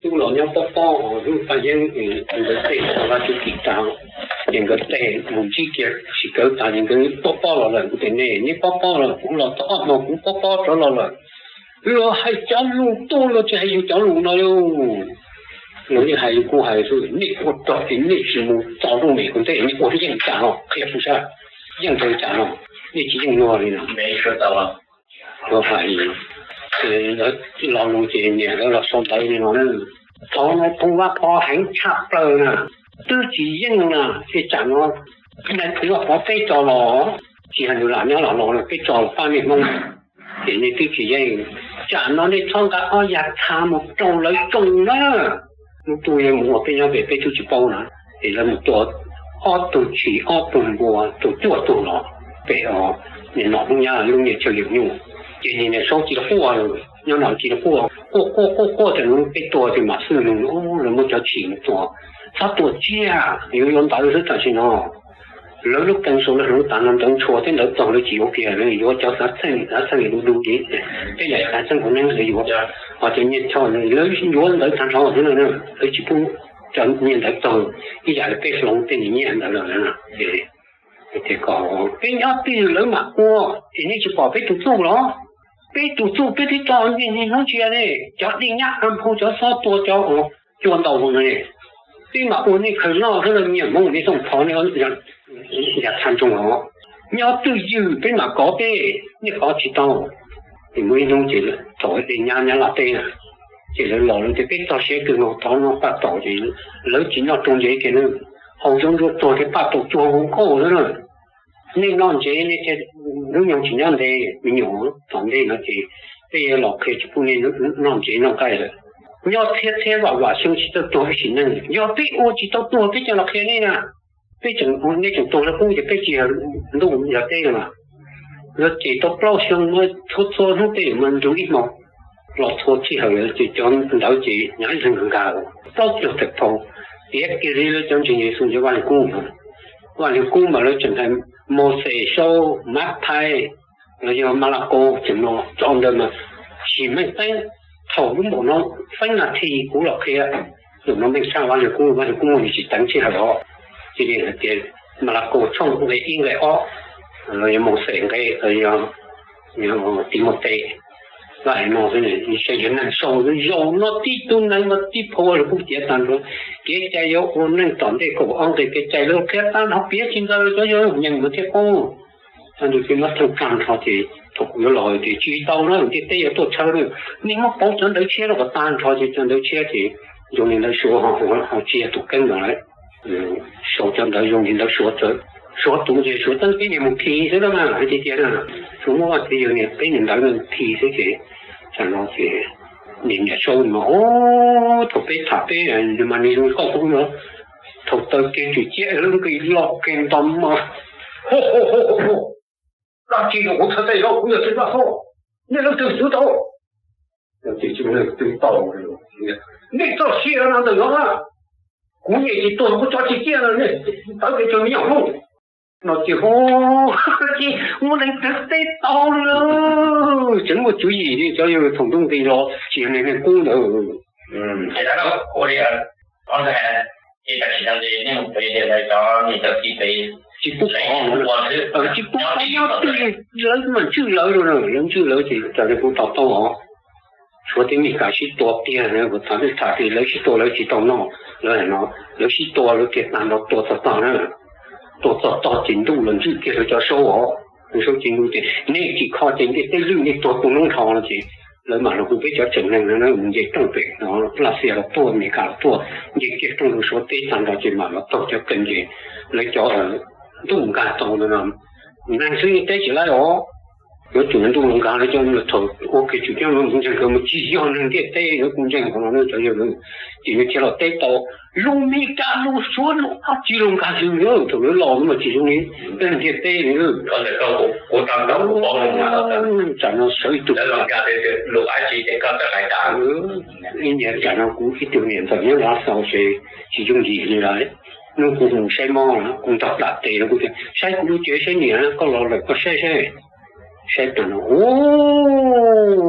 tub los nyob pob pob, lub paj yeeb nkawd tej tau Vajtswv tim tas, ces nkawd tej mus ntsib kiag tsis kawv tas ces nkawd pob pob los lawm. Kuv tias nej, nej pob pob los, kuv los tau ob hmo kuv pob pob rov los lawm. Luag hais cov lus tuaj luag tsis hais yus cov lus no li. Luag yeej hais yus kuj hais xwb, nej ua rog ces nej tsis mus txog lub mem kuv ntej, nej ua yeej cas no qhia kuv saib, yeej rau cas no, nej tsis yeej luag li no. Luag hais, lawv lo lus ces niam lawv los sau ntawv li no na. Qhov no Phoo Vaj Pov heev tshaj plaws na, twb tsis yeej na, es tsam no Phoo Vaj Pov peb tso los, tsis hais nws lam nyob lam los no peb tso los pab niaj Hmoob, ces nej twb tsis yeej. Tsam no nej txhob nqa ob yam txha mus rau lawv tsoo na. Lub tuj yeej mus ua peb nyob pem peb twb tsis paub na, ces lawv mus tua ob tug tshis ob tug npua tua cuaj tug los pem os, niam nom Hmoob Nyab lub niag chaw yawm nyuj, ces niag niam saub cia li quaj, nyob no cia li quaj, quaj quaj quaj quaj tas no peb tua ces mam xwb nug, lawv muab cov tshis mus tua, txhob tua tsiaj, yuav yuav ntawv xwb tam sim no. Lawv lub qee sau lawv hloov tas no ntawv ntshua thiab ntawv txaug lawv tsis yuav kiag, lawv yuav cov xav txheej, xav txheej du du li, tej niam xav txheej ua neeb lawv yuav, ho cov nyiaj choj lawv yuav ntawv tag nrho xwb na, lawv tsis pub cov nyiaj ntawv txaug ib yam li peb hloov tej niag nyiaj ntawd lawm na. Ces peb nyob twj ywm lawv mam ua, es nej tsis pom peb tus txuj los? Peb tus txuj peb twb tso niaj hnub ntsia ne, cov dej nyab a nphau cov xob tua cov cua ntaus no ne. Peb mam ua nej khaws loj xwb, nyiam Hmoob nej xoom phov nej yam txha ntsoog os. Nyob twj ywm peb mam kov peb, nej kov tsis tau. Ces muaj ib hnub ces thaum dej nyab nyab laj teb na, ces lawv los lawv tias peb txog siab kawg nkaus, thov noj paj taum ces lawv tsis noj rau ntsev kiag na, haus zaub ntsuab tuag thiab paj taum tsuag nkaus xwb na. Nej noj ntsev nej thiaj, hnub nyoog tsis nyob ntev, me nyuam tom ntej no ces peb yuav los qhia tsis pub nej noj ntsev noj nqaij lawm. Nyob thiab thiab vam vam xyoo tsis txawj tuag ib sim neej, yog peb ua tsis tau tuag peb coj los qhia nej na. Peb tseem, nej tseem tuag lawv qub ces peb tsis yog ntuj yog teb lawm mas. Lawv ces tau plaub xyoo mas txhua txhua hnub tej mas nrug ib hmo los txhua sij hawm ces cov ntawd ces nyob ib leeg nkag plaub caug tawm phau, tiav kiag li lawv cov ntseeg Yexus cov Vaj Leeg Kub. Vaj Leeg Kub mas lawv tseem hais Mauxes Saub, Mathais, los yog Malakaus, tseem no tso ntawd mas sim meej teeb. Thaum lub npaum no feeb nas this kuv los qhia, npaum no meej tshaj Vaj Leeg Kub, Vaj Leeg Kub muaj tsis teev sij hawm os. Cia li hais tias Malakaus tshooj nqe ib nqe ob, los yog Mauxes nqe, los yog Timautes, lawv hais no xwb. Yog neeg sau zaum no tib tug neeg mas tib phau Vaj Leeg Kub tiav tag nrho, kev cai yuav ua neej tom ntej kaum ob nqe kev cai lawv qhia tag nrho piav tsis ntawd cov yog nyeem mas thiaj paub. Tag nrho ces muab theej tag nrho ces thaum kuv yuav los ces tsis tau na, ntiaj teb yuav tuaj tshawb na. Nej muab pauv cov ntawv tshiab rau kom tag nrho ces cov ntawv tshiab ces zoo li ntawv Suav ho tsis yog tus keeb ntawd lawm. Sau cov ntawv zoo li ntawv Suav, Suav tus ces Suav txeeb peb niag mus khi xwb na, hais tiag tiag na. Suav muab vaj txiv yawg niag peb niag ntawv khi xwb ces, tam no ces niag niam sau no, thaum peb tham peb mas nws zoo koj kuv no, thaum taw kiag tsuj ciab lub nqi loj kiag nto mas, dab tsi los kuv txhawj tej zaum kuv yog txiv Vaj Xauj, nej leej twg xwb tau, leej twg tau, nej txoj sia no ntawm no, kuv nyem tsis tuag kuv tso tsis ciaj no, nej tawv kev tsawg me nyuam Hmoob no ces hu, ces muaj leej twg teb tau li. Tseem muaj tswv yim li cov yawg thaum ntuj nqis los tsis yog neeg qub ntawd. Tsis pub, tsis pub nyob twj, lawv mas ntswj lawv, lawv ntswj lawv ces raws li kuv to taub os. Suav thiab Meskas sib tua tiag, kuv tham lub tham tias lawv sib tua lawv tsis tau noj, lawv hais no, lawv sib tua lawv kiag tag nrho tua txog tog na, tua txog tog ces ntuj los ntswj kiag lawv cov saub os. Lawv saub ces ntuj ces nej tsis kho ces ntiaj teb lwj nej tuag tu noob nrho no ces lawv mam los hu peb cov tseem neeg no mus nce rooj pem no, Lav Xias los tuaj, Meskas los tuaj, nce kiag rooj rau Suav teb tag nrho ces mam los taug cov qee ces lawv cov ntuj nkag tau no, neeg xwb teb tsis laib os. Yuav tsum ntuj los nkag lawv cov, thaum ua kiag tsum coob no kuv ntseeg nkawd mas tsis yog neeg ntiaj teb, lawv kuj ntseeg qhov no cov yawg, ces nws thiaj los teb tau lus Meskas lus Suav lus dab tsi los nkag xwb. Thaum lawv los no mas tsis zoo li peb neeg ntiaj teb li. Tsam no sawv ib tug, ib niam tsam no kuv ib tug niam ntxawm nyob Lav Xaus ces tsis yooj yim li lawm. Hnub kuv mus saib mob, kuv nrog dam tes no kuv tias saib kuv lub cev saib niam, koj los lawm koj saib saib. Saib tas no, u,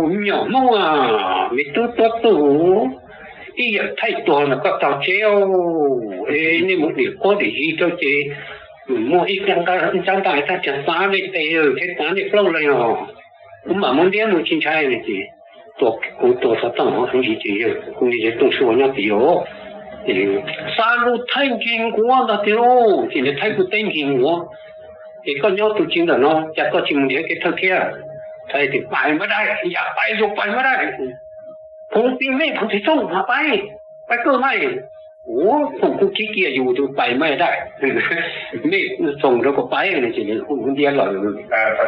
me nyuam Hmoob a, me tub tuab tug, ib yam thaij tuag ntawm koj tog tseb, es nej mus dim quab dim yig rau ces muaj ib ntsab ntaj thaj tsam xav nej tes thiab xav nej plaub leeg os, kuv mam muab ntiab mus tsis ntshai no ces kuv tua tau tooj hauv ntsis ces yawg kuv niag yawg Tooj Sua nyob tid os, xa lus thaij nkig nkuav ntag tiag lauj, ces nws thaij kuv teb nkig nkuav. Es koj nyob tus tsis ntawm no cas koj tsis mus nrhiav kev thawj thiab? Thaij tias pais maj dai, yam pais yus pais maj dai. Phoov tij mej phoov tij txooj mas pais, pais kawg mas. Ua phoom kuj khib kiag yus tus pais maj dai, mej txoog rau kom pais no ces nws kuj muab ntiab lawm.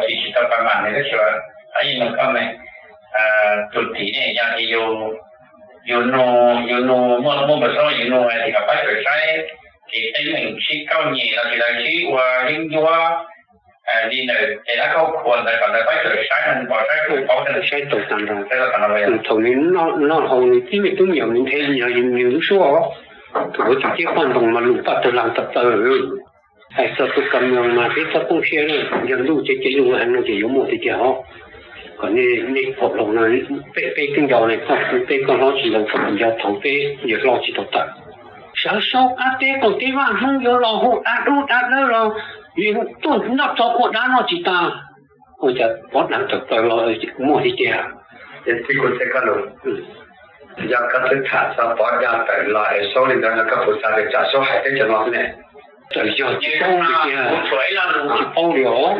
Tsis tau pais mas nws tab sis yeej nug koj, tus tim ne yog tias yus nug, yus nug muaj muaj npawb saub yus nug tias kom pab sawv saib kev teeb meem sib kauj nyem los sis lawv sib ua yeeb ncuab li ntawm tes lab kauj khua ntawd kom lawv pab sawv saib no nws pom saib kuj paub saib tau tas nrho. Thaum nws noj haus nws tib me tub me nyuam nws nthe li yog nws lub suab os. Thaum ua tsis ciab poj ntoo mas lus paj tawg lag tawv tawv. Hais txog tus kam mees mas peb txhob poob siab, yog ntuj tsev cev lus heev no ces yuav muaj tiag tiag os. Kom nej pom los no, peb peb twb nco ne, koj peb koj hlob tsis nco, koj nco thaum peb yawg hlob tsis tau tawm. Sawv saub qab teb qaum teb vaj Hmoob yuav los hu dab dub dab dawb los, tuaj noj tso kua dab noj tsis tas. Ua cas pov dab tawm plaws los muaj li tiag. Tib kuv teb koj lus, yog koj twb tham txog pov dab tawm los es saub li ntawd no koj puas xav tias tsam saub hais teb cov no xwb ne? Txawm yog tsis paub li tiag, tsis paub li os.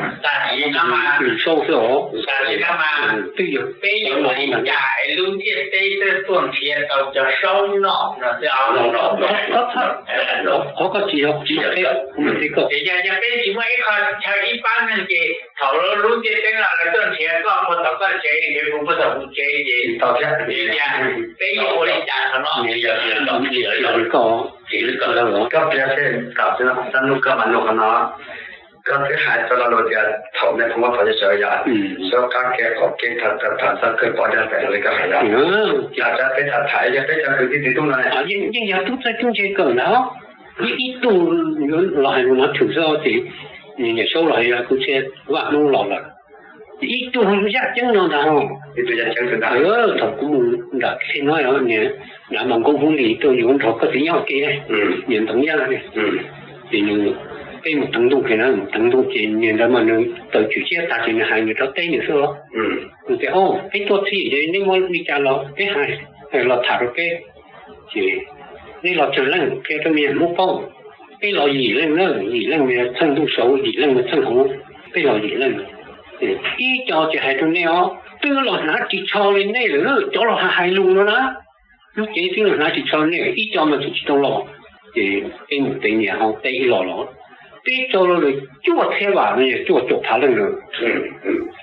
Nws saub xwb os. Twb yog peb yuav ua li cas es lub ntiaj teb tuaj nrhiav tau cov saub noj no xwb. Qhov koj tsis yog kuv teb koj. Yog peb tsis muaj ib qho chaw ib pab neeg ces thaum lub ntiaj teb no lawv tuaj nrhiav koj puag tom koj tsev, nrhiav kuv puag tom kuv tsev ces tau thiab. Peb yuav ua li cas no. Koj pliag thiaj tawm xwb, tab hnub koj mam nug qhov no. Koj twb hais tau lo lus tias thaum nej phoov ua pov cov sawv yom, sawv qab kev qaum kev tham tham tham txog kawg pov dab tawm los li koj hais yom. Cas peb tham tham yog peb cov kwv tij txiv tub no ne, yeej yog tub txawj tub ntse kawg ntag. Ib tug los hais lus no thwm xwb ces nws niam saub los hais kuv txhia vaj hnub los lawm. Ib tug yaj ceeb no ntag. Thaum kuv mus nram Thej Nob, nram Mas Nkauj Hmoob Lis tuaj yuav nrog koj txiv nyob ke, niam ntxoov Yaj, ces nws, peb mus teev ntuj ke na, mus teev ntuj ces niag ntawd mas nws tawm tswm siab tag ces nws hais nws rov teb nws xwb os. Nws tias, o, peb tuaj txhij ces neb muab li cas los peb hais, los tham rau peb. Ces neb los tsawg leej qhia rau me nyuam Hmoob paub. Peb los yim leej na, yim leej mas txheej ntuj saud, yim leej mas txheej hauv, peb los yim leej. Ib co ces hais rau nej os, twb los hnav ris tsho li nej lawm, cov los hais lus no na, lub cev twb los hnav ris tsho li nej, ib co mas tsis tau los. Ces peb mus tev niam hauv teb ib los los, peb tso los lawm cuaj txhiab vam no yog cuaj caum phav leej lawm.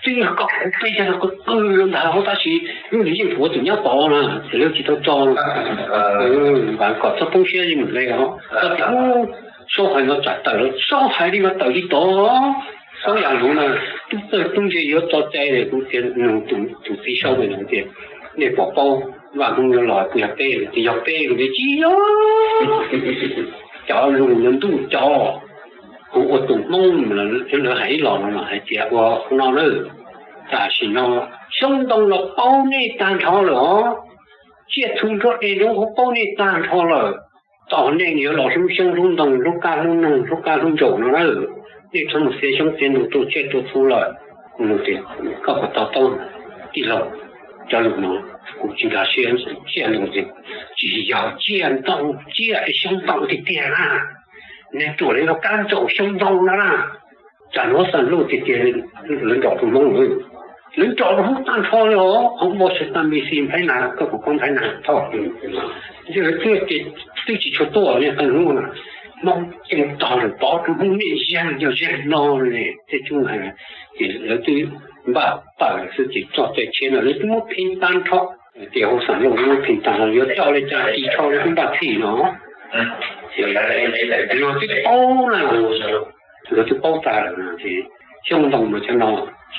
Twb yog koj kuv peb cov no qw qw ntag hauv tab sis lub nws yeej puav txwm nyob tod na, ces lawv tsis tau tso. Vam kom txhob poob siab li mus li os. Koj tias, u, Saub hais no tsam tawm los, Saub hais li mas tawm li tod. Saub yam luv na, tub txawj tub ntse yuav tso cai, kuv tias nug tus txiv Saub ntawd tias, nej puas paub Vaj Hmoob yuav los puas yog peb? Tias yog peb, kuv tias tsis yog, cov lus ntawd ntuj cov, kuv ua tus Hmoob, lawv hais ib los no hais tias ua no na, tam sim no xyoob ntoo los paub nej tag nrho lawm os, tsiaj txhu nruab dej nruab qub paub nej tag nrho lawm. Tos nej yuav los hlub xyoob hlub ntoo, hlub qab hlub noog, hlub qab hlub ntsaum no na, nej txhob mus xiav xyoob xiav ntoo tua tsiaj tua txhu lawm. Kuv tias, koj puas to taub tij laug, cov lus no kuv tsis nkag siab, tsiaj ntoo, tsis yog tsiaj ntoo, tsiaj xyoob ntoo tiag tiag na. Nws ruam li no kab ntsaum xyoob ntoo no na. Tsam no Huab Xeem Luj tiag tiag, lawv nraum tus Hmoob lawm, lawv nraum tus Hmoob tag nrho li os. Hauv Washington D C, Nplhaib Nab, koj puas paub Nplhaib Nab Thoj? Lawv twb tsis tshua tuaj li qee hnub na. Hmoob ceeb tog lawm, pov rau Hmoob niaj zeeg yog zeeg no li tej tub hais. Ces lawv twb npaj tawm xwb ces txog txoj tshiab no lawv twb muab phi tag nrho. Ces Huab Xeem Luj muab phi tag nrho, yuav coj li cas ris tsho li twb npaj txhij no. Ces luag twb paub na, luag twb paub tag lawm na. Ces xyoob ntoo mas cov no,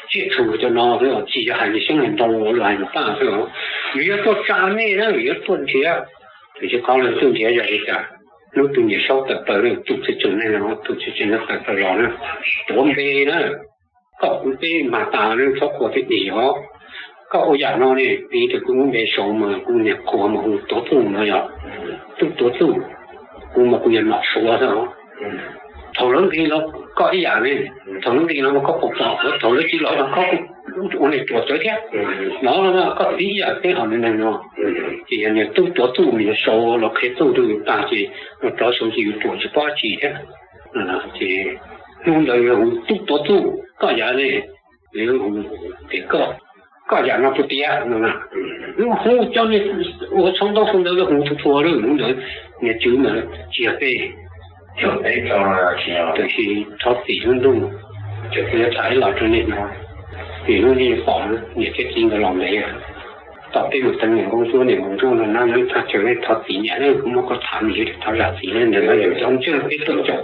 tsiaj txhu cov no, tsis yog hais li xyoob li ntoo, luag hais lus paj xwb. Nws yuav tuaj tsa nej na, nws yuav tuaj nrhiav. Tus tsis qhov lawv tuaj nrhiav yog li cas? Hnub twg niam Saub tawm plaws, tus txiv tseem neeg no, tus txiv tseem neeg tawm plaws los na, tuav npe na, koj kuv peb mag tas na, txhob qhuas peb dim os. Koj ua yam no ne, vim tias kuv lub npe Suav mas kuv niag qhua mas hu Tuav Txuj no yog, Tub Tuav Txuj, kuv mas kuv yog nom Suav xwb. Thaum lawv nqis los koj ib yam ne, thaum lawv nqis los mas koj puas pom, thaum lawv tsis los los koj ua niag ruam tsawv thiab. No koj txiv ib yam peb hom neeg no, ces yog niag Tub Tuav Txuj mas yog Suav los qhia txuj rau yus tag ces los rov Suav ces yus ruam tsis paub dab tsi thiab. Ces hnub ntawd yog hu Tub Tuav Txuj koj yam ne, hu tias koj, koj yam no puas tiav no. Lub hu cov niag ua txhob ntaub txhob ntawv lub hu txhua txhua lawm hnub ntawd, niag tswv mas tsis yog peb, tiam sis thov txim lub ntuj, ces kuv yuav tham ib los rau nej no, vim hnub nej pom niam thiab txiv nkawd los ntev, tom peb mus teev niam Nkauj Ntsuab, niam Nkauj Ntsuab no na, lawv thaj chaw thov txim niam na, kuv muab koj tham mus yuav thov zam txim na, ntawd na yog cov ntsej peb tuaj caum,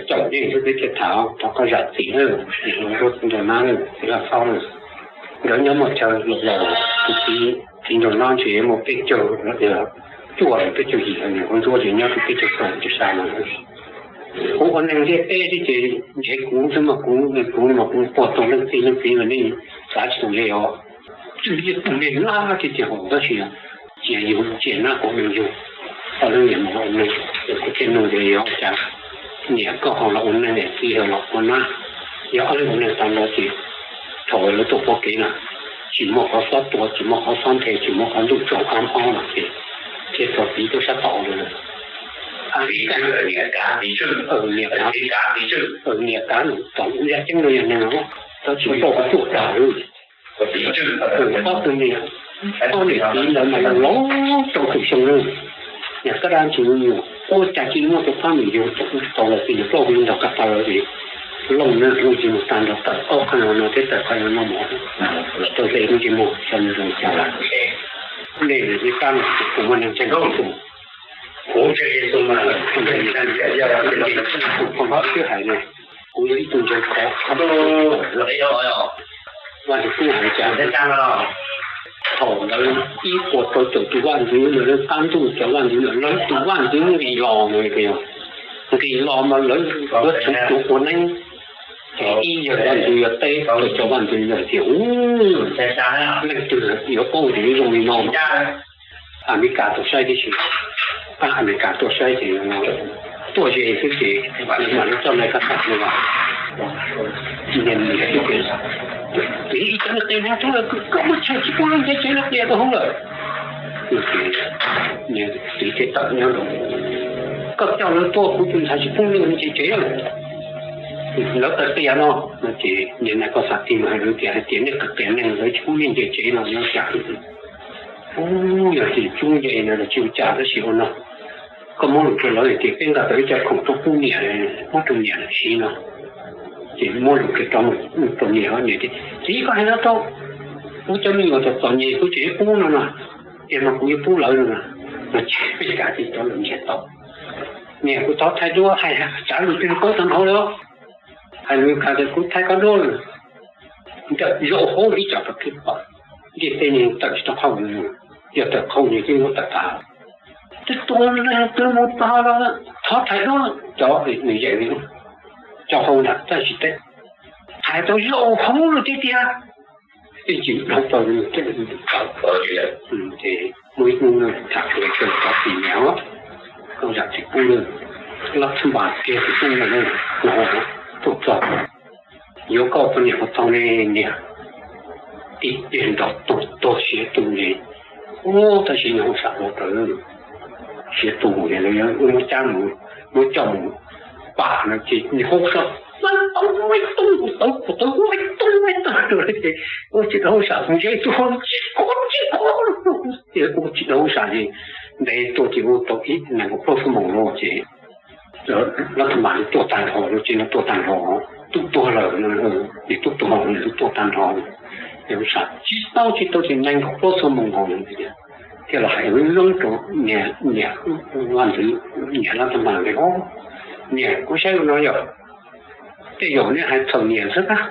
caum nej xwb peb thiaj tham, thov koj zam txim na, niam Nkauj Ntsuab txiv nraug nab na, txiv Laj Faub na. Nkawd nyob muaj chaw los, tus txiv, txiv nraug nab ntshe muaj peb caug, cuaj los peb caug yim, niam Nkauj Ntsuab ces nyob rau peb caug xya peb caug xya no. Kuv ua neeg ntiaj teb xwb ces ntshe kuv xwb mas kuv, kuv mas kuv puag tau leej txiv leej txiv mas nej xav tsis tau li os. Txwj yeej tus me lab tiag tiag hos tab sis cia yus cia nab kuv neeg yug, ob lub niam mus ua neeg, kuv thiaj nug tias yog ua cas niam koj ho los ua neeg, txiv ho los ua nab, yog ob lub ua neeg tag nrho ces thaum lawv tuaj pom kev na, tsis muaj qhov xob tua, tsis muaj qhov xob nthe, tsis muaj qhov ntuj tsaus qab mob no ces thiaj txog txiv tuaj sab tod lawm. Niam kav, niam kav tom yaj ceeb rau yog neeg os, tab sis npauj kuv tuaj dag lawm. Ob tug niam, ob niam txiv ntawd mas laus laus rau tawm xyoo lawm, niam kab dab ntsis me nyuam ua cas tsis muaj tus phab niam yug tau los tsis yog plaub hau nrog kab tau los es looj na, looj tsis mus tag nrho tawm ob qho no no thiab tawm qhov no no mov, tau hle lub ntsej muag xyov nws zoo cas lawm. Nej, nej kab no kuv muaj neeg ntseeg kuv, kuv ntseeg Yexus mas, kuv ntseeg Yexus, kuv pom hlob twb hais na, kuv yog ib tug ntseeg khov. Vaj Ntxwv Tub hais cas, thaum ntawd ib puas rau caum tus vaj ntxwv ntawd, qab ntuj cov vaj ntxwv ntawd, lawv tus vaj ntxwv nqis los, nqis los mas lawv yuav tsum tua ua neeb. Ces ib yawg vaj ntxwv yog teb, lawv cov vaj ntxwv yog tias, u, leej twg yuav paub tias zoo li no. Amelikas tuaj saib tib si, pab Amelikas tuaj saib ces tuaj ze xwb ces mam li coj nai kab tham no. Niag niam xwb ces, ib cov niag qia no, koj muab tshais tsis pub lub ntiaj tsev no qia rau hauv lawm. Txiv thiaj tawm nyob, koj coj lawv tuaj kuv tus ntxhais tsis pub lub ntiaj tsev. Lawv qia qia no, no ces niag nais koj xav tig mas hais lawv tias, hais tias nej qia qia neeg lawv tsis pub nej ntiaj tsev no nyob cas. Ub, yog tias coob nce no los tsis ua cas tab sis ua no, koj muab lus rau lawv hais tias peb nqa tau ib co khoom tuaj pub niam, muab rau niam siv no. Ces muab lus kiag rau, rau niam, niam tias, txiv, koj hais no rau kuv cov me nyuam txom txom nyem kuv tseem yuav pub no no, tiag no kuv yuav pub lawv no no. No ces peb kav tsij cov lus ntsiag to. Niam, kuv thov thaij duab, hais tsav lus twg paub tag nrho li. Hais lus kav tias kuv thaij koj duab lawm. Nrawm zaum hauv ib tsam rau qhib pom, ntiaj teb no tawm tsis tau qhauj, yog tawm qhauj nws twb muab tawm tas. Twb tua neeg twb mus tag los thov thaij duab, cov nws yeem li cov hauj lwm tab sis teb, thaij tau zaum hauv lawm tiag tiag. Ib tsis dhau tau, ces muaj ib hnub tham hluas nkauj cov txiv niam, koj zam txim pub lawm, lab thab npas kiag tsis pub lawm, no tuaj txog, yuav koj poj niam ua txog ne niam. Tib pliag nrov tuag tuag siav tu li. Ub, tab sis nws hauj sam hluav taws, siav tu li, muab cab mus, muab coj mus pam no ces nws hauj sam tau, tau, tau, tau, tau, ces ua tsis tau hauj sam, ntshe tus tsis khuv tsis khuv, ces ua tsis tau hauj sam ces ntev tuaj ces ua tau ib nees nkaum plaub xuab moos no ces lab thab npas tuaj tag nrho, lub tsev no tuaj tag nrho, tub tuag lawm, ces tub tuag lawm, tuaj tag nrho. Ces hauj sam tsis tau tsis tau ces nees nkaum plaub xuab moos no thiaj los hais zoo rau niam, niam vaj ntxwv, niam lab thab npas tias, niam, kuv saib no yog tej zaum nej hais txhaum niam xwb kab.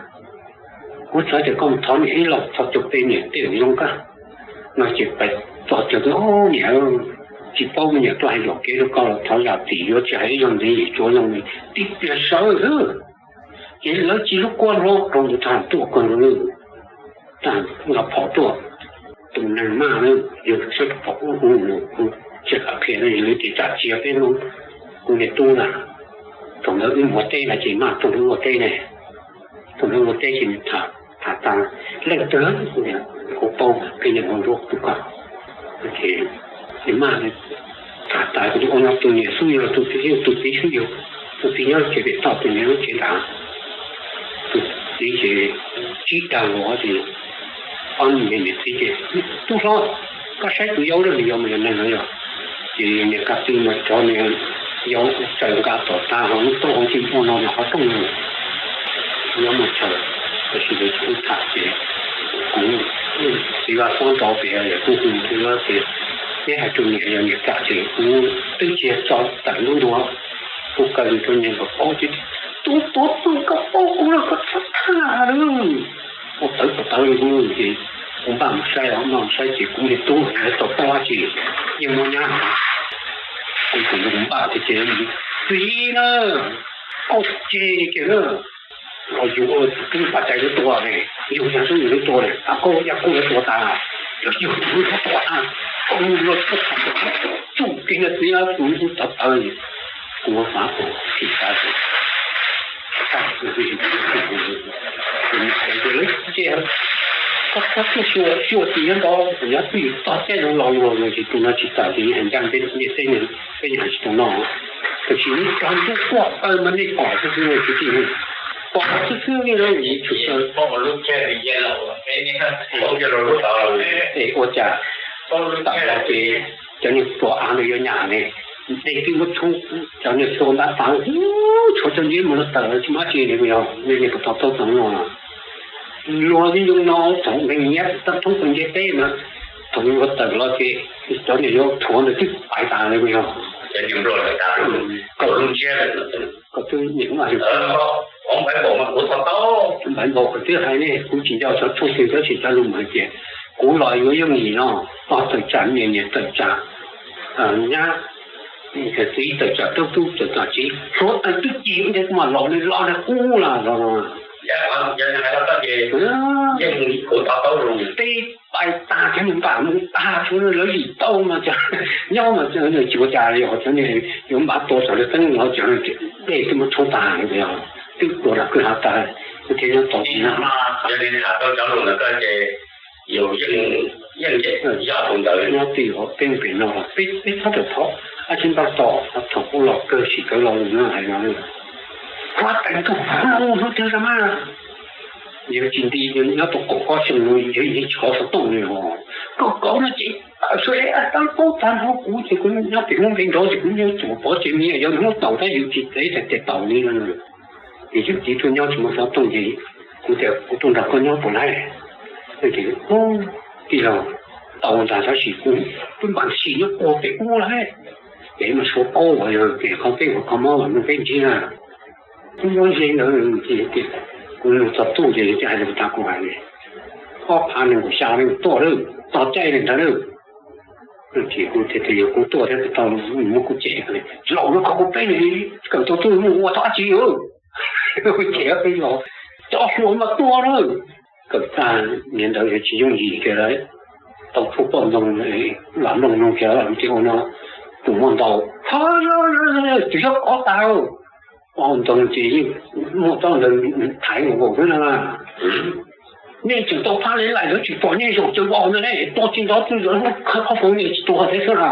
Kuv xav tias koj mus thov niam ib los, thov caum peb niam tej zaum zoo kab. No ces pais txog ces, niam, tsis paub me nyuam tuaj hais luam kev rau koj los thov zam txim, yuav tsis hais ib zaug ntxiv, tsuav zoo li tib pliag sawv xwb. Ces lawv tsis lub kuab hlob rau ntawd tag tuaj kawg nkaus li. tag nqa phom tuaj. Tus neeg maj na, yog sab phom ub hu, tsis kam qhia, lawv tias tsam cia peb hnub, kuv niag tub na, thaum ntawd wb mus ua teb na ces maj tuaj ua teb ne, thaum ntawd ua teb ces nws tham, tham tas leej twg, kuv paub mas peb niag ua nruab tus ko, ces nws maj tham tas ua no tus niam xub yog tus txiv, tus txiv xub yog, tus txiv nyob tsev pem toj, tus niam nyob tsev nrad. Tus txiv ces tsib dag los ces ob niag niam txiv ces, tub hlob, koj saib tus yau lawm, nws yau mas yog neeg no yog, ces niam ka ti mas cov niag yau tsaws nqa tom tag ho lub taub hau ces ua no nws qhov rooj no, yau mas tsaws, tab sis lawv tsis tham ces kuv txiv Vaj Xob nrov pem kuj hu txiv Vaj tias, peb hais rau niam, yog niam kam ces kuv twb tsis tso tawm lub ntua, kuv kaw rau niag nkaus paub ces, tub tuav tug koj paub kuv los koj txhob tham lawm. Ua tawv tawv tawv li kuv ces kuv npaj mus saib, npaj mus saib ces kuv niag tub tau paub dab tsi, yeej muaj nyab. Kuv tus npaj ces, tus yij na, koj tseg kiag na, los yug twb paj cai lub tua ne, yug yog xub yug lub tua ne, a koj yaj kuj lub tua tas, los yug tus lub tua tas, koj mus los koj tham txuj kiag na txiv, kuv tawv tawv, kuv ua fav tus tsis tas, lawv ces koj koj tuaj xyuas xyuas tim nyob nrov, kuv nyob twj ywm tog caij no los luag no ces tus no tsis tawm ces hais ncaj ntiaj teb no, peb yeej hais tsis tau no. Tiam sis nej cog ntuj quaj taw mas nej pom xwb xwb no kwv tij, pom xwb xwb nej no tsis tau. Es ua cas tawm los ces cov niag pluas av ntawd yuav nyam ne, dej twb muab tshoob, cov niag tua ntab tav, tshuav cov ntses mus no tawm tsis muaj dab tsi li, yog nej niag puas to taub txog no. Luag yeej zoo no thaum nkees nyiab tab thoob tau nce teb mas, thaum luag tawm los ces cov niag yuav thuav ntawd twb pais tas li yog. Kom twb niam ua npaim npaum kom twb hais ne, kuv tsis nco cov thoob twg tab sis cov lus mas hais tias kuv los yuav yooj yim no, pog tawm tsam niam, niam tawm tsam nyab, txiv tawm tsam tub, tub tawm tsam txiv, hluav taws twb ci ua ntej kuv mam los, nws los nws qub los los. Teb pais tag cov niag npam mus tag, tshuav lawv lim tau mas nyob mas tsis ua cas li, ho cov niag yuav npam tua saum lawv teeb los cov dej twb muab tshoob tag, twb tua rau kwj ha tag, kuv thiaj nyob tau tsis nag. Yog li tham tau cov lus ntawd koj ces yus yeej nyob twj ywm peb pem no, peb txhob rawm thov, ab tsi npaj tos thaum kuv los kawg sim kawg los lus no hais no. Kuv teev ntuj hnub twg los mas yawg tsis nti, nyob tau kaum ob xyoo no yawg yeej tsis kov xov tooj li os. Kaum kaum no ces tawm suav es tab paub tag nrho kuv ces kuv nyob pem Hmoob npe nrov ces kuv nyob tsuas pov tseg me nyuam, yog Hmoob taus tab yus tsis txev tias taus li no. Ces yawg txiv tuaj nyob tsis muaj xov tooj ces kuv tias kuv tuaj nrog koj nyob puas laij? Tij laug, tau ntag tab sis kuv twb npam sim nyob puag pem ub lawm. Ces mas suav paub uas yog pem qhov peb ua kho mob los nug peb ntsib na. Kuv nyob ze ntawd ces kuv mus txog tuj ces hais tias tas kuv hais li, ob phav nees nkaum xya li tuaj lawm, tos caij li ntawd lawm. Ces kuv tias yog kuv tuaj thiab tau muab kuv cem, laus no kho kuv peb li, kawm tau tuj mus ua tau dab tsi. Ces peb los, cov hluas mas tuaj lawm. Kawm tag niam ntawd yog tsis yooj yim kiag lawm, tau tshuaj poj ntxoog, lam nplooj no kiag ces ua no, tus muaj ntau, tus yog qhov tas, poj ntxoog ces yeej muaj txoj ntawd thaiv nkaus xwb na. Nej tseem tau phab li laim lawv tsis pom nej zaum caw vau ntawd ne, tua tsis nrov twb zaum qhov foov nej tsis tua thiab xwb na.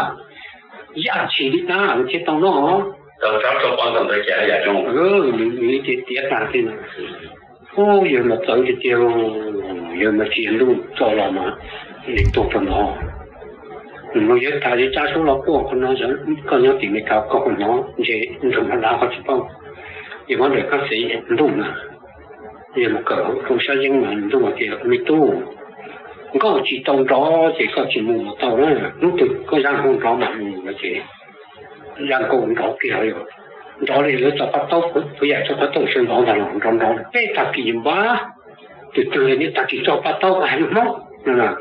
Yaj tshis li tab thiaj tau noj. Nws tiav tiav tag thiab na. Ub, yawg mas txawv tiag tiag, yawg mas tsis yog ntuj txo los mas nws tuag rau no. Nws mas yawg tham yawg tsa suab los quaj qhov no, koj nyob tim Meskas koj hnov ntse nrog no dav koj tsis paub. Yawg muab ntawm koj xev ntuj na, yawg mus kawm hauv rau sab yeeb mas ntuj tias me tub, nkauj tsis tau nrov ces koj tsis mus tau na, hnub twg koj zaj nkauj nrov mas mus no ces zaj nkauj nrov kiag, nrov li lawv tso paj taub, txhua yam tso paj taub sawv ntxov ntag los nrov nrov peb tag kis npab, twg twg li nej tag kis tso paj taub hais lus Hmoob.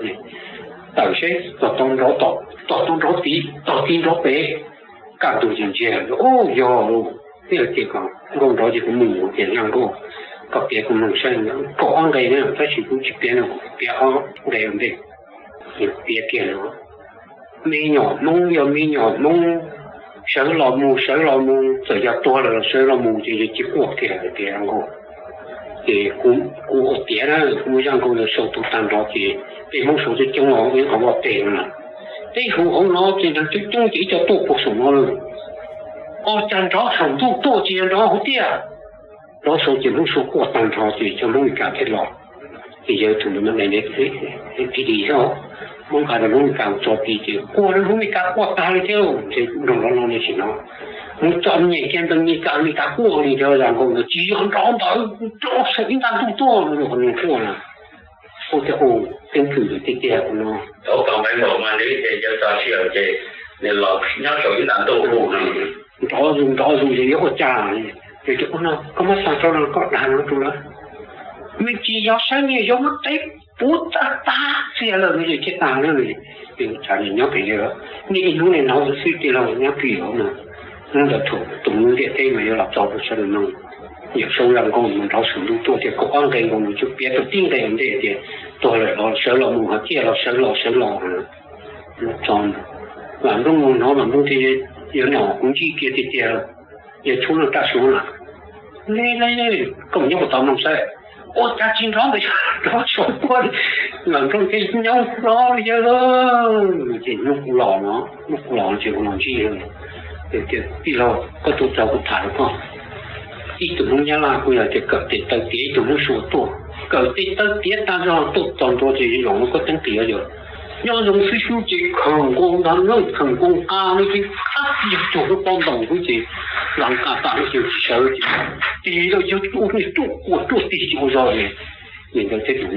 Tawm seb tos tau nrov, tos tau nrov tid, tos tid nrov pem. Kaj ntug ces ntsia, o, yog, twb hais tias kom nkauj nrov ces kuv mus ces zaj nkauj Koj piav kuv mloog saib, kaum ob nqe na, tab sis kuv tsis piav no, kuv piav ob nqe ua ntej. Piav kiag no, me nyuam Hmoob yog me nyuam Hmoob, sawv los mus, sawv los mus, txawm yog tuag lawm los sawv los mus ces yog tsis quaj kiag tias zoo nkauj. Ces kuv ua tiav na, kuv muaj zaj nkauj ntawd sau tuaj tag nrho ces peb Hmoob sau coob coob los ib qhov vaj teg no na. Peb hu hauv no ces nrov coob coob ces ib co tuaj puag saum no lawm. Ua cas nrov saum ntuj tuaj ces yog nrov hauv tiaj. Nrov saud ces Hmoob Suav quaj tag nrho ces cov Hmoob Mes Kas thiaj los. Ces yawg tus ntawd mas, Hmoob nqa rau Hmoob Mes Kas tso tid ces quaj, Hmoob Mes Kas quaj tag li thiab. Nrog nrov no no tsis hnov, mus txog nyem kiag ntawd Mes Kas, Mes Kas quaj li thiab. Zaj nkauj ntawd tsis yog nrov ntawd, nrov saum ib nta ntuj tuaj no, qhov no quaj na. Ua tias, u, keeb kwm lawm tiag tiag no. Nrov zus nrov zus ces yuav ua cas? Ces tias, ua no koj muab xa rau no koj dag no rau lawv. Me ntsis yog saib me nyuam yaus muab tev puv tag tag txias lawm no ces thiaj tas na. Ces ua cas nyob pem, nej ib hnub nej hnov xwb tij laug, nyob pem no. Hnub ntawd thaum tus ntiaj teb mas yuav los txog rau sawv daws mloog. Yawm Saub zaj nkauj mus nrov saum ntuj tuaj tias kaum ob nqe nkaus, nws tsuas piav tau tib nqe ua ntej tias tuag lawm los sawv los mus, hauv tiaj los sawv los sawv los. Vam Nplooj mus hnov, Vam Nplooj tias, yog no kuv ntsib kiag tiag tiag, yog tshuab no raj suav na. Le, le, koj mus nyob puag tod mloog saib. Ua cas tsis nrov ntawd, nrov saum tuaj. Vam Nplooj thiaj nyob hlo li yawg, ces hnub kuv los no, hnub kuv los ces kuv los ntsib yawg. Ces tias, tij laug, koj tuaj txog kuv tham rau koj. Ib tug Hmoob Nyab Laj kuj yog tias kawm tes taw tiav, ib tug Hmoob Suav tuaj kawm tes taw tiav tag zog tuaj txog ntua ces zoo li koj teeb tiav yog nyob zoo xwb xwb ces khawm nkaus ntag na, khawm nkaus nqa no ces qab yawg tsuag lub pob ntoos xwb ces nqa nqa tas no ces tsis sawv ces tig lawm yawg tuaj, tuaj quaj tuaj tig ces ua zog ces, ces ntawd thiaj tias,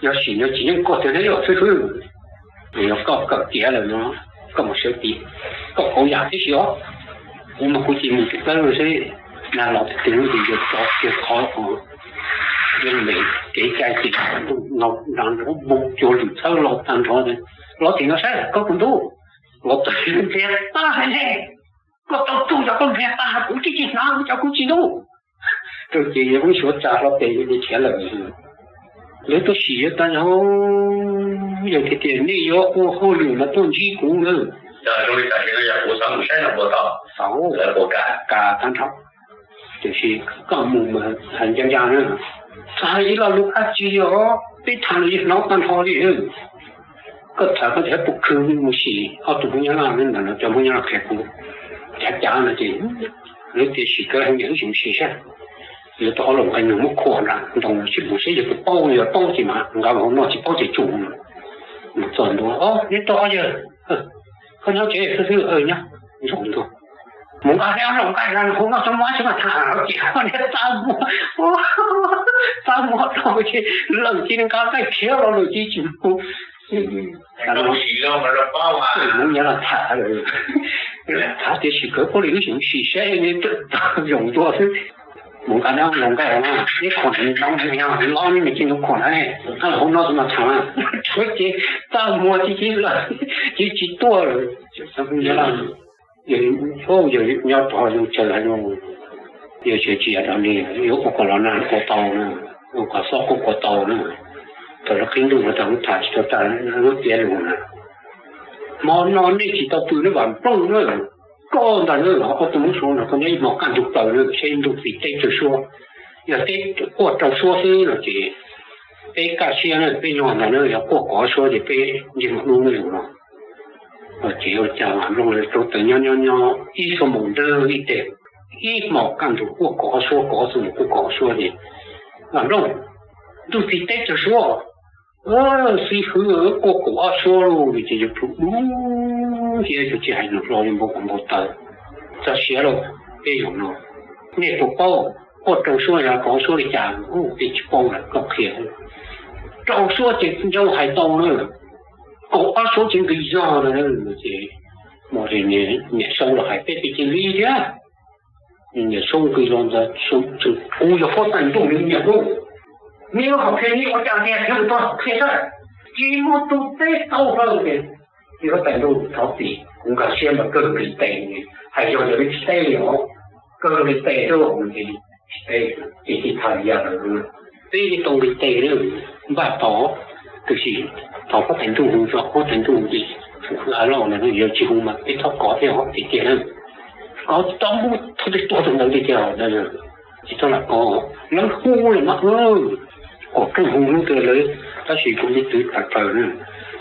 yog sim no tsis yeej koj tiag thiab yog xib hwb, yog koj kawm tiav lawm no, koj mus sawv tid, koj kauv yam tib si os. Kuv mas kuv cia mus tus plawb no seb nag los tus twg ces yuav tso kiag qhov uas yuav me kev cai ces ntuj no nrov nrov npoo cuag lwm txhawb los tag nrho. Los tim no saib koj tus ntuj, los txog npliag tag ne, koj tau tug yog koj npliag tag kuv tib tsis hnov, cov kuv tsis ntub. Rau ces yawg Hmoob Suav tsa hlo tes li khiav lawm. Lawv tuaj sim yuav tas zog, yog tias nej yuav ua hauj lwm mas tuaj ntsib kuv na. Xav, kam tag nrho, tiam sis koj mus mas hais ncaj ncaj na, txawm hais ib lo lus dab tsi os, peb tham los yeej hnov tag nrho li. Koj tham koj tsis hais puas khw mus sim ob tug Hmoob Nyab Laj ntawd no, cov Hmoob Nyab Laj qhia kuv cav cav no ces lawv tias sim kawg heev, wb sim mus sim saib. Lawv tau ob lub nqe nws muab khuam nram ntoo sib pus seb yog tus paub, yog paub ces mas nqa los hauv no, tsis paub ces tsum. Mus txog ntua, neb tau ob yawg, koj nyob tsev xwb xwb, nyob zoo ntua. Mus nqa neb ob lub nqe los hauv no tso, muab tsis mas tham ces neb txaj muag, txaj muag rau ces lawm ces nqa nqaij khiav los lawm ces tsis mus. Hmoob Nyab Laj tham lawm, tham tias sim kawg paub li, wb sim sim saib ne, tau zoo ntua xwb. Mus nqa neb ob lub nqe, neb khuam ntawd nws zoo, nws los neb mus cia nws khuam na, nqa los hauv no tso mas tham. Ces txaj muag ces lawm, ces tsis tuaj lawm. Hmoob Nyab Laj, yawg nyob tod zoo chaw heev, yawg tsis yam dab tsi li, yuav ua kom los nag kuj tau na, ua kom xob kuj kuav tau na. Thaum lawv qhib ntuj no thaum lub tham tsis tau tag, lub tiav lus na, hmo no nej tsis tau pw na, Vam Nplooj na, koj ntag na, ob tug Hmoob Suav no koj nyob ib hmo kaj ntug plaws na, saib ntuj txiv teb tsaws suab. Yog teb quaj rau suab xwb no ces peb kaj siab na, peb nyuag ntag na, yog quaj kov suab ces peb ntsej muag dub na yus no. Ces ua cas Vam Nplooj rau taws nyob nyob nyob ib xuab moos ntawd ib teg, ib hmo kaj ntug quaj kov suab, kov xuab moos quaj kov suab ces, Vam Nplooj, ntuj txiv teb tsaws suab, xib hwb, quaj kaum ob suab lauj. Ces yawg plhu dub thiab yawg tsis hais lus hlo, yawg npau npau taws, txog siav lauj, peb yog no, nej puas paub quaj rau suab yog kov suab li cas? Peb tsis paub lawm, koj qhia. Rau suab ces ncauj hais tau na, kaum ob suab ces nqis zog na. Ces hmo ces niam Saub los hais peb peb cia li thiab. Niam Saub nqis los ntawd, kuv yog huab tais ntuj, niam Hmoob, neb lub hom phiaj neb ua cas tiag, thiab mus tau hom phiaj xwb, tsis muaj tus teb tau hlo ces, huab tais ntuj, thov txim, kuv nkag siab mas kawg nqis tes, hais yog yog li tsis teb li os, kawg nqis tes xwb ces Ces tsis tham li yam lawm, peb tau nqi tes na, npaj tod, tiam sis thaum huab tais ntuj hu tso huab tais ntuj ces tseem hu a loj na, yog tsis hu mas peb txhob kov thiab tiag tiag na. Kov tau txhob tej tuag rau ntawd tiag tiag, tsis txhob lam kov. Lawv hu lawm mas, kom keej hu hnub twg lawv, tab sis kuv me tub tawv tawv na,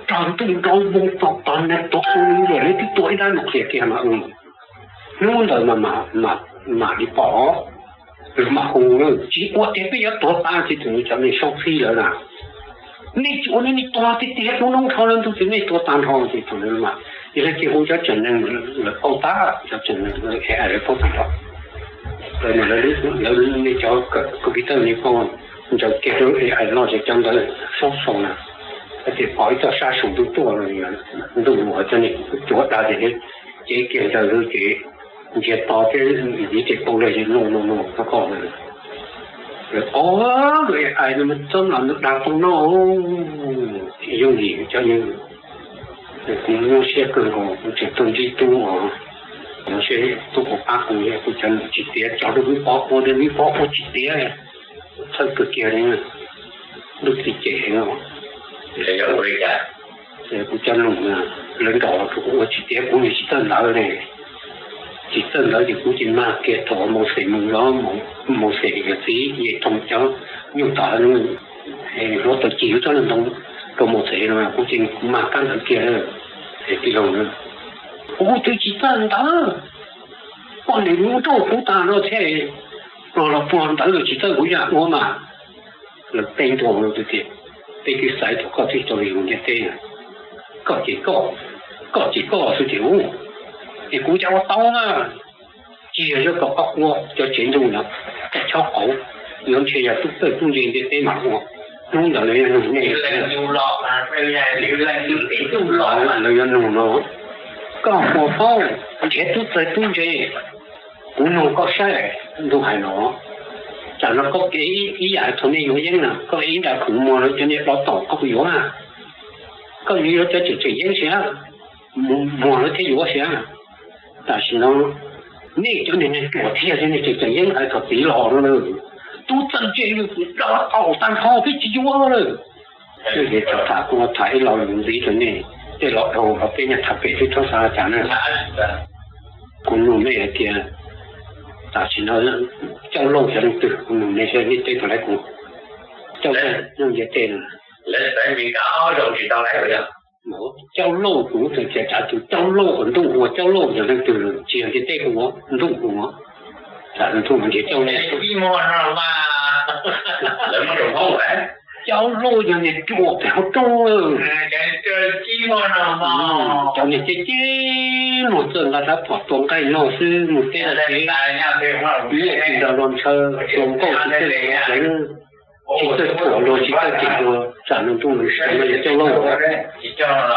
tog ntuj nrov npoo tog tog neeg tuag ua li lawm, lawv twb tua ib dab no qhia kiag mas, hnub ntawd mas mam li pom. Lawv mam hu, tsis ua tiag peb yuav tuag tas ces thaum ntawd cov neeg saub txhib lawm na, nej tsis ua nej tuag tiag tiag, hnub nrho lawv ntuj txiv nej tuag tag nrho ces thaum ntawd mas yog leej twg hu cov tseem neeg lawv paub tag, cov tseem neeg lawv paub tag nrho. Lawv, lawv nej cov computer nej paub, ntsaws kiag lub AI loj ces cov ntawd saub sau na, ces pom ib txoj sab saum ntuj tuaj, ntuj ua cov niag cuav dag ces cev kiag ntawd ces ntsiag to thiab, ib ce paub lawm ces no no no koj, lawv, o, lawv AI no mas txob los nws dag tau no, yooj yim cov yawg. Kuv nyuaj siab kawg nkaus, kuv tseem tuaj ntsib tub os, nyuaj siab tub puas pab kuv, kuv cov nus tsis tiav, tso rau vib pov ua, vib pov ua tsis tiav, txhawj kawg kiag li. Ntuj txiv cem no, kuv cov nus lawv nrog rau kuv ua tsis tiav, kuv yeej tsis txawj ntawv ne. Tsis txawj ntawv ces kuv ces mag kiag thaum Mauxes mus los, Mauxes yawm txiv Yexthoo cov nyuj tom, hluav taws cig lub tsob ntoo rau Mauxes no kuv ces mag kab ntawv kiag. Tij laug, kuv twb tsis txawj ntawv, poj niam lub nrauj kuv tag no thiab, pluag los pluag ntawv los tsis txawj kuv yam ua mas. Lawv teb ntua tias, peb twb xaiv thaum koj twb tau li lus ntiaj teb, koj ces koj, koj ces koj xwb ces ub, es kuv cas ua tau na. Tsis yog, yog kom koj ua cov tsev ntuj no, koj chob qauv, yuav ntshe yog tub txawj tub ntse ntiaj teb mam ua. Hnub ntawd lawv yuav nug nej, lawv yuav nug no, koj puas paub nrhiav tub txawj tub ntse? Kuv nug koj saib, ntuj hais no, tsam no koj ib yam thaum nej yuav yeeb na, koj ib nra khoom muag rau cov niag dov tom koj puas yuav? Koj yuav yuav cov tseem tseem yeeb sia, muag lawv thiaj yuav sia. Tam sim no nej cov niag neeg ruam thiab, nej tseem tseem yeeb hais txog txiv los no na, tub txawj ntse dov tom tag nrho peb tsis yuav lawm. Ces tham kuv tham ib lo lus ntxiv rau nej, tej lo dhau los peb nyob tham pem xwb txhob xav cas na. Kuv nug nej hais tias tam sim no Cauj Lauj cov leej twg, kuv nug nej seb nej teb puas laib kuv. Cauj Lauj nyob ntiaj teb no, Cauj Lauj kuv txawm tias tsam tus Cauj Lauj uas Ntuj hu ua Cauj Lauj yog leej twg, tsis yog ntiaj teb hu ua, Ntuj hu ua. Tsam Ntuj nrhiav Cauj Lauj, Cauj Lauj yog niag ruam pem hauv roob, cov niag ceb ceb muag txawj nqa rab phom tua nqaij noj xwb, mus teb los tsev, nyiaj tsis nrog luag ntshaw, hluas nkauj tsis txawj hlawv, tsis txawj thuam luag tsis txawj cem luag, tsam no Ntuj nrhiav no yog Cauj Lauj.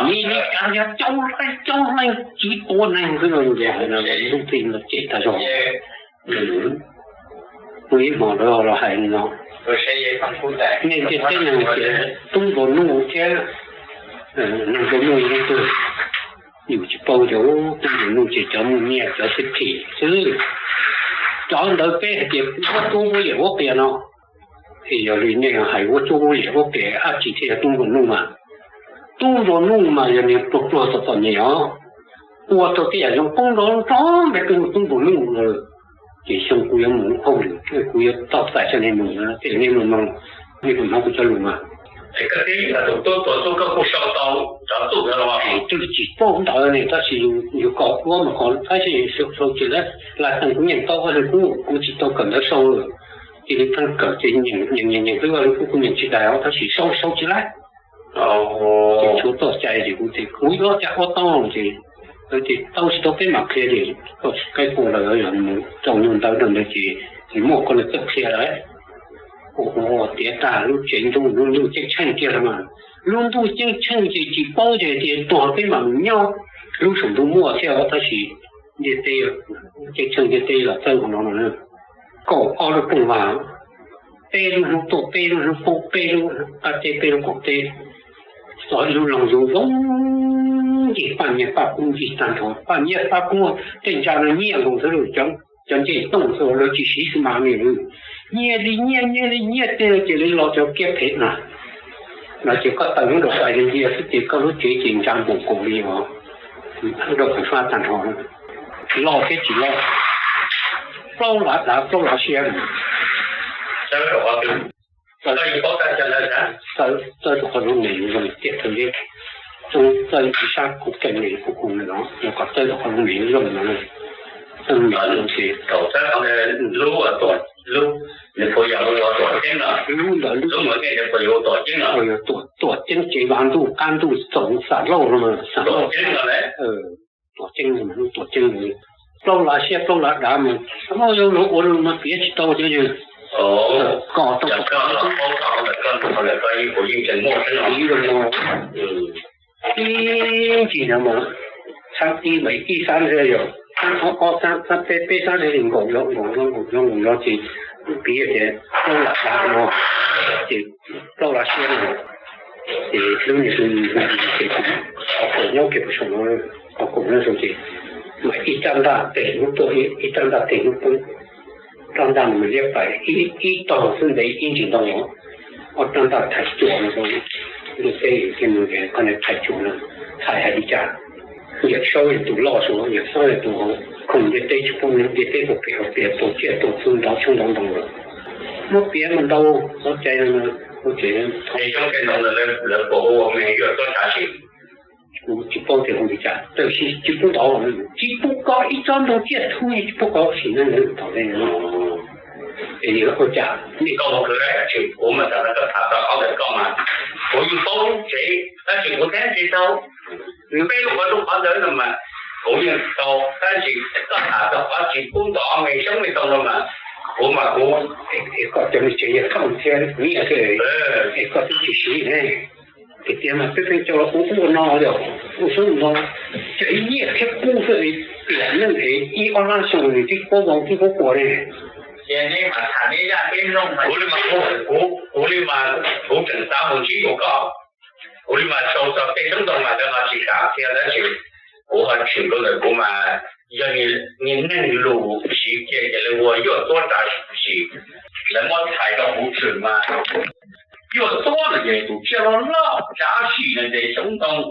Nim li cas yog Cauj Lauj, Cauj Lauj tsis tua neeg xwb no, ntuj txij no cem tag zog. Muaj ib hmo lawv los hais li no, nej ntiaj teb neeg tias tub nplua nuj thiab neeg nplua nuj yog leej twg? Yus tsis paub, cov tub nplua nuj ces cov muaj nyiaj cov xib phim xwb. Cov ntawd peb hais tias huab cua huab liam huab qias no, es yog li nej hais huab cua huab liam huab qias dab tsi thiaj yog tub nplua nuj mas? Tub nplua nuj mas yog niag pluag pluag txom txom nyem os, ua tau tej yam zoo poob nrov nrov npe koj yog tub nplua nuj lawm. Ces xyoo kuv yuav mus hauj lwm, kuv yuav tau txais cov nej mus, tej nej mus no, nej puas hnov kuv cov lus mas? Es koj twb yog tus tub tuag tub koj kuj sau tau cov txuj ntawd los? Twb tsis paub ntawd ne, tab sis yus kom ua mas kom tab sis sau tsis laib. Laj teeg kuv nyeem tau Vaj Lwg Kub, kuv tsis tau kawm ntawv sau, cia li pheej kawm ces nyeem nyeem nyeem xwb, Vaj Lwg Kub kuv nyeem tsis dai os, tab sis sau sau tsis laib. Ces tshuav txoj cai ces kuv tias kuv yuav ua cas ua tau ces, ces tau tsis tau peb mam qhia ces koj qaib qua lawm, yog mus rau nyuag ntawv rau ntawd ces tsis muaj koj li txawj qhia lawm. Ua tiav tag lub tsev ntuj, lub ntuj ceeb tsheej kiag los mas, lub ntuj ceeb tsheej ces tsis paub ces tias tuag peb mam mus nyob, lub saum ntuj muaj thiab tab sis ntiaj teb, ceeb tsheej ntiaj teb los txawj ua no no. Kaum ob lub rooj vag, peb lub hnub tuaj peb lub hnub poob, peb lub qab teb peb lub qaum teb, txog ib lub loog zoo zoo, ncig paj nyiaj paj kub ncig tag nrho, paj nyiaj paj kub tej ntsa no nyiaj nkaus xwb lauj, cov cov ncej tooj xwb lawv tsis siv xi mas li. Nyiaj li nyiaj, nyiaj li nyiaj, tej no ces li los cov kiab phem na. No ces koj taws lub nraum pais li ntsia xwb ces koj lub tsev ces ntsa npaum nkaus li os. Nraum pem fab tag nrho, loj thiab tsis loj, plaub lav dav plaub lav siab. Txawb rau qhov lub me zoo tiam thaum li, txawb ib sab kuv kev me kuv kuv no, yog kom txawb rau qhov lub me zoo no, txawb me zoo ces thaum txawb qhov lub, lub, nws puas yog ua Tuam Ceeb no, lub ntawd lub, Tuam Ceeb no, Tuam Ceeb tsev vaj ntuj qab ntuj txoov xam lauj no, xam lauj. Tuam Ceeb no, Tuam Ceeb no, Tuam Ceeb no, plaub lav siab plaub lav dav mas, yuav luag ua luag mas piav tsis tau cov yawg. Koj tau ib ncig no mas, txhab ib mas ib xab nrhiav yog, txhab ob ob xab, txhab peb peb xab nrhiav li nkaum yog nkaum yog nkaum yog nkaum yog ces piav tias plaub lav dav no, ces plaub lav siab no, ces lub niag ces qhov kaum nyob kiag puag saum no, qhov kaum nyob saum ces mas ib rab ntaj teg hnub tuaj, ib rab ntaj teg hnub poob. Rab ntaj no mas liab pais ib tog xwb ntev ib ntsis ntoo, ob rab ntaj thaiv cuam no, ntuj teb thiaj mus tias koj niag thaiv cuam no thaiv hais li cas. Yawm Saub yog tus loj suav, Yawm Saub yog tus hauv, khoom ntiaj teb tsis pub, ntiaj teb puas pem hauv plias tua tsiaj tua txhu ntov tshoob ntov ntoo lawm. Muab piav mus ntau txoj cai no, ua tsev, txhob coob cai ntau ntawd lawv puas ua me yuav tuab tsav sim? Kuv tsis paub tias hu li cas, tab sis tsis pub ntov, tsis pub kov ib tsob ntoo tsiaj txhu, tsis pub kov sim neej lawv thaum ntej no. Es ua cas nej koj mus khwv tsis, kuv mas tam no koj tham txog qhov ntawd koj mas, kuv yeej paub tsev, tab sis kuv teb tsis tau. Peb lub qhov rooj qhov ntawd no mas kuv yeej tau, tab sis koj tham txog qhov tsis pub ntov me xyoob me ntoo no mas, kuv mas kuv, es koj cov me tsev yog koj thiab nyiaj xwb, es koj twb tsis siv ne. Tiag tiag mas peb pheej coj los ua ub ua no yog ua xwb no, cov ib nyiaj thiab kub xwb, tiam neej es ib ob lab xyoo nws twb paub vau twb paub ua ne. Ces nej mas tham nej zaj peb mloog, kuv li mas, kuv, kuv li mas kuv tseem xav mus ntsib kuv koj, kuv li mas sau txog tej xyoob ntoo mas lawv ho tsis kam qhia tab sis kuv ho tshwm rau ntawm kuv mas yog niag neeg lus siv kiag ces lawv ua yuav tuab tsav sim, lawv muab txhais rau kuv tshwm mas yuav tuab no ces tus tsiaj loj loj tsav sim no ces xyoob ntoo.